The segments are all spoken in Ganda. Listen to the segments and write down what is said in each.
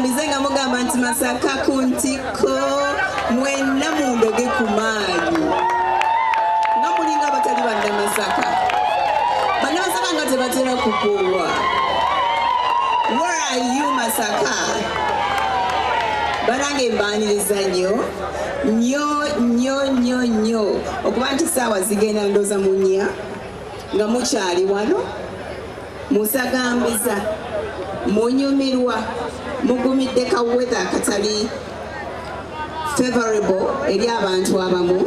Musagambize nga mugamba nti Masaka ku ntikko, mwenna mundoge ku maanyi. Nga mulinga abatali bannamasaka. Bannamasaka nga tebatera kukoowa. Where are you, Masaka? Banange mbaaniriza nnyo nnyo nnyo nnyo nnyo okuba nti ssaawa zigenda ndooza mu nnya nga mukyali wano musagambiza, munyumirwa, mugumidde ka weather akatali favorable eri abantu abamu,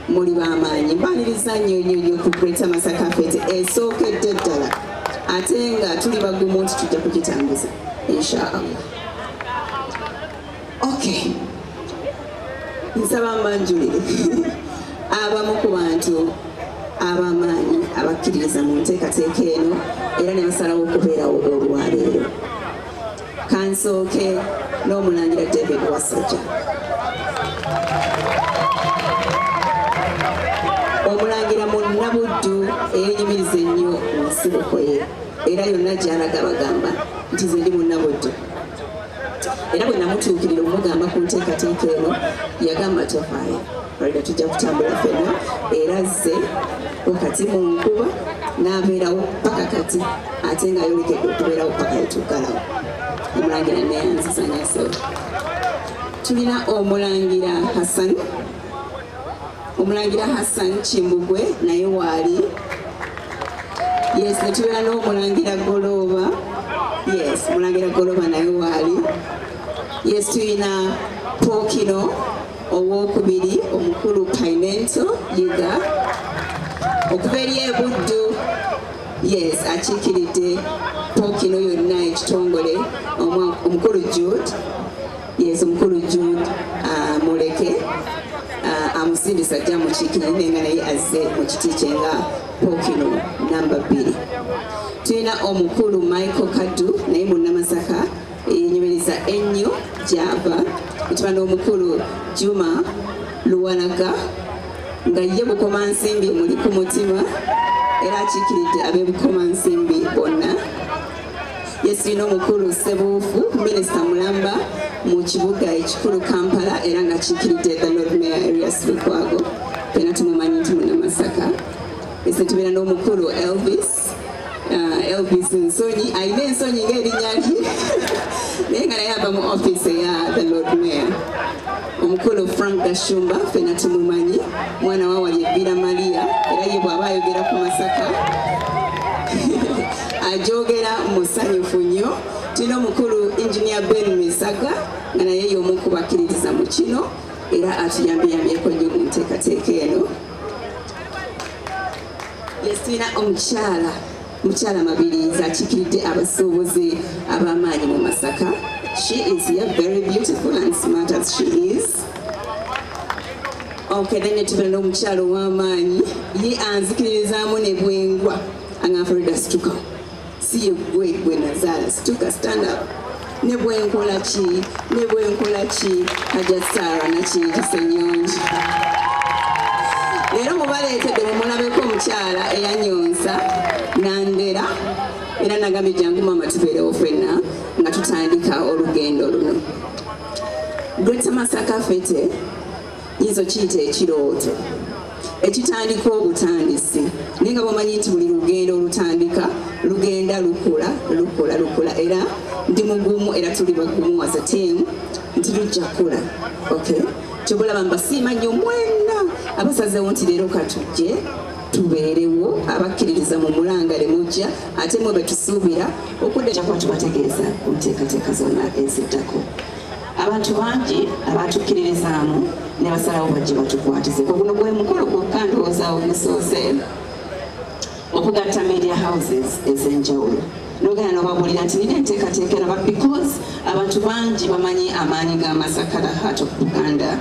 muli b'amaanyi. Mbaaniriza nnyo nnyo nnyo ku Greater Masaka Fete esookedde ddala, ate nga tuli bagumu nti tujja kugitambuza inshaallah. Okay, nsaba mbanjulire abamu ku bantu ab'amaanyi abakkiririza mu nteekateeka eno era ne basalawo okubeerawo olwaleero. Kansooke n'omulangira David Wasajja. Omulangira munnabuddu eyeenyumiriza ennyo mu nsibuko ye, era yonna gy'alaga bagamba nti nze ndi munnabuddu. Era bwe namutuukirira omugamba ku nteekateeka eno, yagamba tofaayo, Farida tujja kutambula ffenna, era azze wakati mu nkuba n'abeerawo paka kati, ate ng'ayolekedde okubeerawo paka yetuggalawo. Omulangira neyanziza nnyo. Tulina omulangira Hassan, omulangira Hassan Kimbugwe naye waali. Yes, ne tubeera n'omulangira Goloba. Yes, omulangira Goloba naye waali. Yes, tulina Pokino owokubiri omukulu Painento Yiga okuva eri e Buddu. Yes, akiikiridde Pokino yonna ekitongole, omukulu Jude. Yes, omukulu Jude Muleke amusindisa ajja mukiikirire nga naye azze mu kiti kye nga Pokino namba 2. Tulina omukulu Michael Kaddu naye munnamasaka eyenyumiriza ennyo gy'ava. Tuba n'omukulu Juma Luwalaga nga ye Bukomansimbi muli ku mutima, era akiikiridde ab'e Bukomansimbi bonna. Yes, tulina omukulu Ssebuufu, Minisita Mulamba mu kibuga ekikulu Kampala, era ng'akiikiridde the Lord Mayor Erias Lukwago, ffenna tumumanyi nti munnamasaka. Yes, tubeera n'omukulu Elvis, Elvis Nsonyi, alina ensonyi ng'erinnya lye, naye nga naye ava mu office eya the Lord Mayor. Omukulu Frank Gashumba ffenna tumumanyi, mwana wa wali e Villa Maria, era ye bw'aba ayogera ku Masaka ajogera musanyufu nnyo. Tulina omukulu Engineer Ben Misaga nga naye y'omu ku bakkiririza mu kino, era atuyambeyambyeko nnyo mu nteekateeka eno. Yes, tulina omukyala, mukyala Mabirizi akiikiridde abasuubuzi ab'amaanyi mu Masaka. She is here, very beautiful and smart as she is. Okay, then tubeera n'omukyala ow'amaanyi, ye anzikiririzaamu ne bwengwa, anga Farida situka, si ye gwe gwe nazaala, situka, stand up. Ne bwenkola ki, ne bwenkola ki, Hajjat Sarah Nakingi Ssenyonjo. Leero mubaleetedde mumulabeko omukyala eyanyonsa nandera, era nagambye jangu maama tubeerewo ffenna nga tutandika olugendo luno. Greater Masaka Fete yinza okiyita ekirooto ekitandika obutandisi, naye nga bw'omanyi nti buli lugendo olutandika lugenda lukula lukula lukula, era ndi mugumu era tuli bagumu as a team nti lujja kula. Okay, kyobulaba mbasiima nnyo mwenna abasazeewo nti leero katujje tubeerewo, abakkiririza mu mulangale mujja, ate mwe betusuubira okudda kuba tubategeeza ku nteekateeka zonna eziddako. Abantu bangi abatukkiririzaamu ne basalawo bajje batukwatizeko. Guno gwe mukolo gwokka ndowooza ogusoose okugatta media houses ez'enjawulo, n'ogenda n'obabuulira nti nina enteekateeka eno, but because abantu bangi bamanyi amaanyi ga Masaka, the heart of Buganda,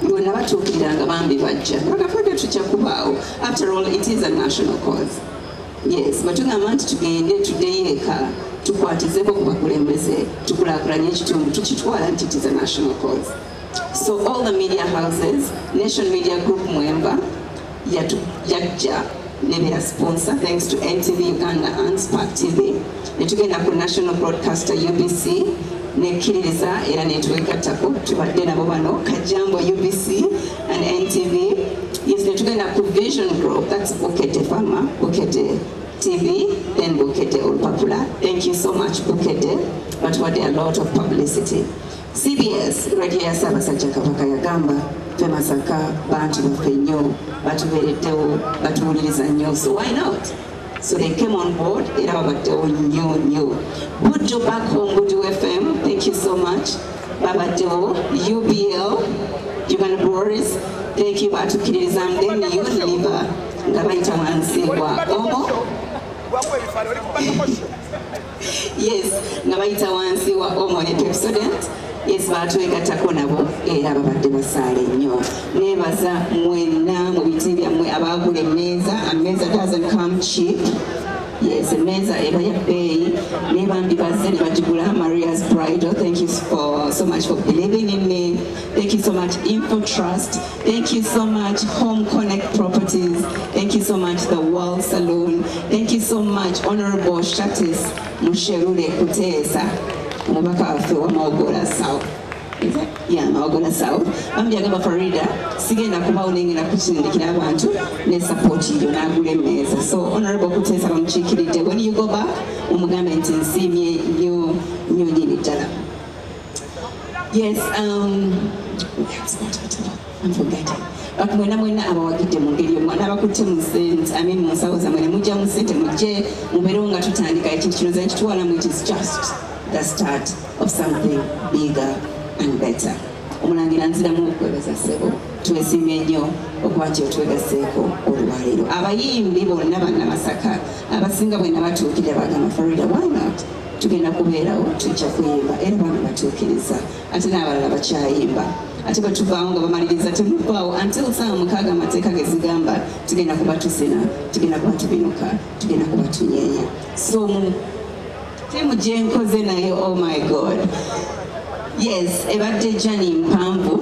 bonna batuukiriranga bambi bajja bagafadde tujja kubaawo. After all, it is a national cause. Yes, batugamba nti tugende tuddeyo eka tukwatizeko ku bakulembeze tukulaakulanye ekitundu, tukitwala nti it is a national cause. So all the media houses, Nation Media Group Mwemba yajja nebeera sponsor thanks to NTV Uganda and Spark TV. Ne tugenda ku National Broadcaster UBC Nekkiririza era netwegattako, tubadde nabo bano Kajambo, UBC and NTV. Yes, netugenda ku Vision Group, that's Bukedde Fama, Bukedde TV, then Bukedde Olupapula. Thank you so much, Bukedde, batuwadde a lot of publicity. CBS, radio ya Ssaabasajja Kabaka, yagamba ffe Masaka bantu baffe nnyo, batubeereddewo, batuwuliriza nnyo, so why not? So they came on board, era babaddewo nnyo nnyo. Buddu back home, Buddu FM, thank you so much. Babaddewo. UBL, Uganda Breweries, thank you, batukkiririzaamu. Then Unilever, nga bayita wansi wa Omo. Yes, nga bayita wansi wa Omo ne Pepsodent. Yes, batwegattako nabo era babadde basaale nnyo. Neebaza mwenna mu biti byammwe abaagula emmeeza. Emmeeza doesn't come cheap. Yes, emmeeza eba ya bbeeyi, naye bambi bazze ne bagigula. Maria's Bridal, thank you for so much for believing in me. Thank you so much, Info Trust. Thank you so much, Home Connect Properties. Thank you so much, The World Saloon. Thank you so much, Honorable Shatis Musherure Kuteesa, omubaka waffe wa Mawogola South. Yeah, Mawogola South. Bambi agamba, "Farida, sigenda kubawo nengenda kukindikira abantu ne support yo," n'agula emmeeza. So Honorable Kuteesa bamukiikiridde. When you go back, omugambe nti nsiimye nnyo nnyo nnyini ddala. Yes, I'm forgetting. But mwena mwena abawagidde mu ngeri yomu n'abakutte mu sente, I mean mu nsawo zammwe ne mujja mu sente, mujje mubeerewo nga tutandika ekintu kino. Nze nkitwalamu it is just the start of something bigger and better. Omulangira, nziramu okwebaza, ssebo, twesiimye nnyo okuba nti otwegaseeko olwaleero. Abayimbi bonna Bannamasaka abasinga bwe nabatuukirira bagamba, "Farida, why not? Tugenda kubeerawo, tujja kuyimba," era bambi batuukiriza, ate n'abalala bakyayimba. Ate bwe tuvaawo nga bamaliriza, temuvaawo until 6:00 amateeka ge zigamba. Tugenda kuba tuzina, tugenda kuba tubinuka, tugenda kuba tunyeenya. So mu tiimu gye nkoze naye, oh my God, yes, ebadde journey mpanvu.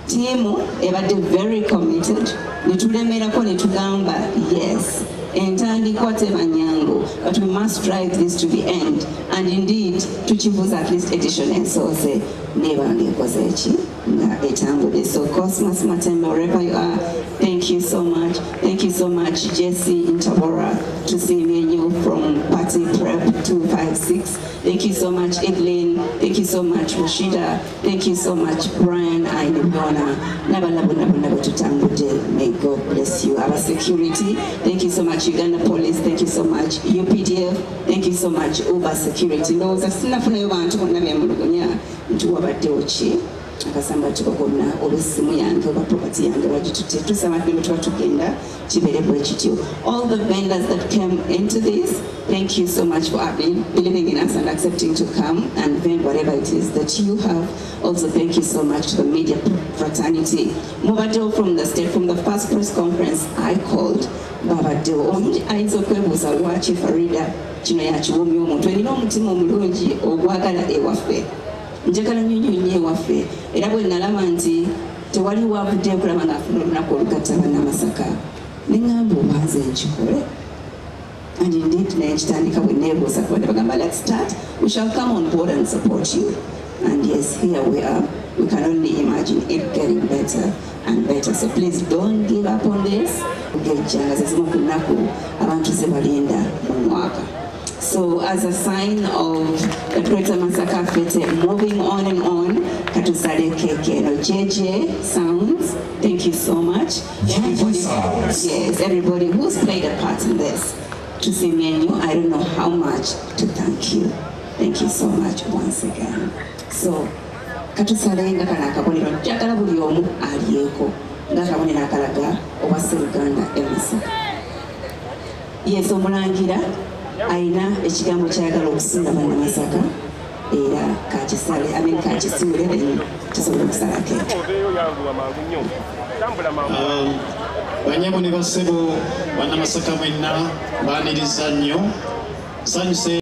Tiimu ebadde very committed, ne tulemerako ne tugamba, yes, entandikwa teba nyangu, but we must drive this to the end, and indeed tukivuza at least edition esoose nebanga ekoze eki nga etambudde. So Cosmas Matemba, wherever you are, thank you so much. Thank you so much, Jesse Ntabora, tusiimye nnyo, from Party Prep 256. Thank you so much, Evelyn. Thank you so much, Rashida. Thank you so much, Brian Ainibona, n'abalala bonna bonna bwe tutambudde. May God bless you. Our security, thank you so much, Uganda Police. Thank you so much, UPDF. Thank you so much, Uber Security. Ndowooza sinafunayo bantu bonna byemulugunya nti wabaddewo ki akasambatuko konna oba essimu yange oba property yange bagitutte. Tusaba ne bwe tuba tugenda kibeere bwe kityo. All the vendors that came into this, thank you so much for believing in us and accepting to come and vend whatever it is that you have. Also, thank you so much to the media fraternity. Mubaddewo from the state, from the first press conference I called, babaddewo. Omuntu ayinza okwebuuza lwaki Farida kino yakiwomya omuntu. Erina omutima omulungi ogwagala ewaffe. Njagala nnyo nnyo nnyo ewaffe, era bwe nalaba nti tewaliwo avuddeyo kulaba ng'afuna olunaku olugatta Bannamasaka, ne ŋŋamba oba nze nkikole, and indeed naye nkitandika. Bwe neebuuza kubadde bagamba, "Let's start, we shall come on board and support you," and yes, here we are. We can only imagine it getting better and better, so please don't give up on this. Gejjanga ze zimu ku nnaku abantu ze balinda mu mwaka. So as a sign of the Greater Masaka Fete moving on and on, katusale keke eno. JJ Sounds, thank you so much. Everybody, yes, everybody who's played a part in this. Tusiimye nnyo, I don't know how much to thank you. Thank you so much once again. So katusale nga kano akabonero, njagala buli omu alyeko ng'akabonero akalaga obwa Sseruganda e Masaka. Yes, omulangira ayina ekigambo kyayagala okusinga Bannamasaka, era kakisale, I mean kakisiwule, then tusobola okusala keeke. Banyabo ne bassebo, Bannamasaka mwenna, baaniriza nnyo, nsanyuse.